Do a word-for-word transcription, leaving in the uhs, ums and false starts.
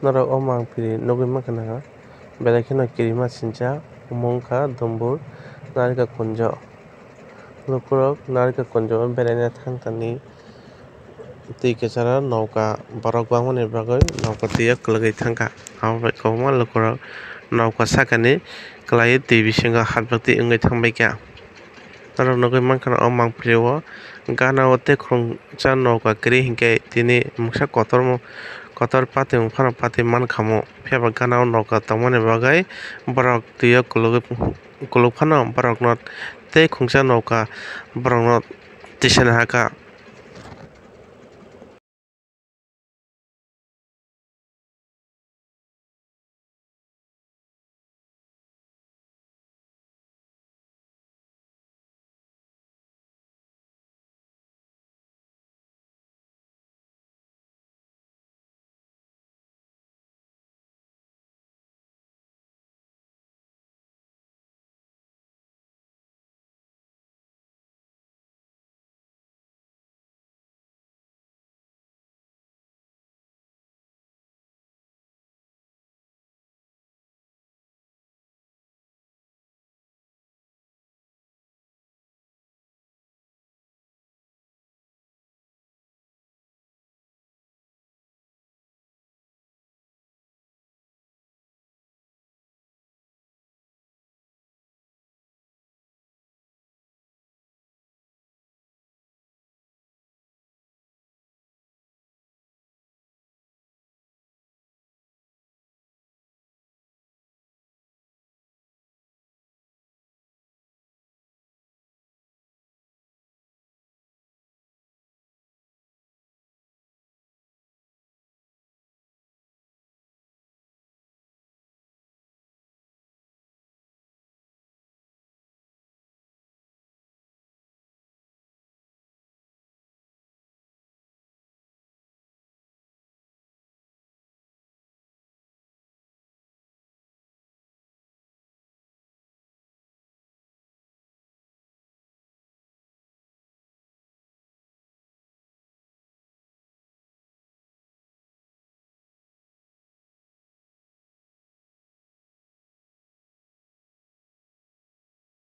Norok o mangpili nugwi mankha na, belai kheno kirima sincha, omo wngkha Dumbur Narika Kunjo. Lukurok Narika Kunjo o beraina thangkani twi kwcharo noka borok bangmani bagwi noka twi o kwlwgwi thangkha. Abo bai kwbangma lukurok noka sakani kwlaiwi twi bisingo hapjaktwi wngwi thangbaikha. Norok nugwi mankha na o mangpili o gana o tei khungsa noka kwrwi hinkhe tini mungsa kotorma kotor patimung phano pati mankhamu. Phiya ba gana o noka tongmani bagwi borok twi o kulugwi kuluk phano borokno tei khungsa noka borokno tisani hakha.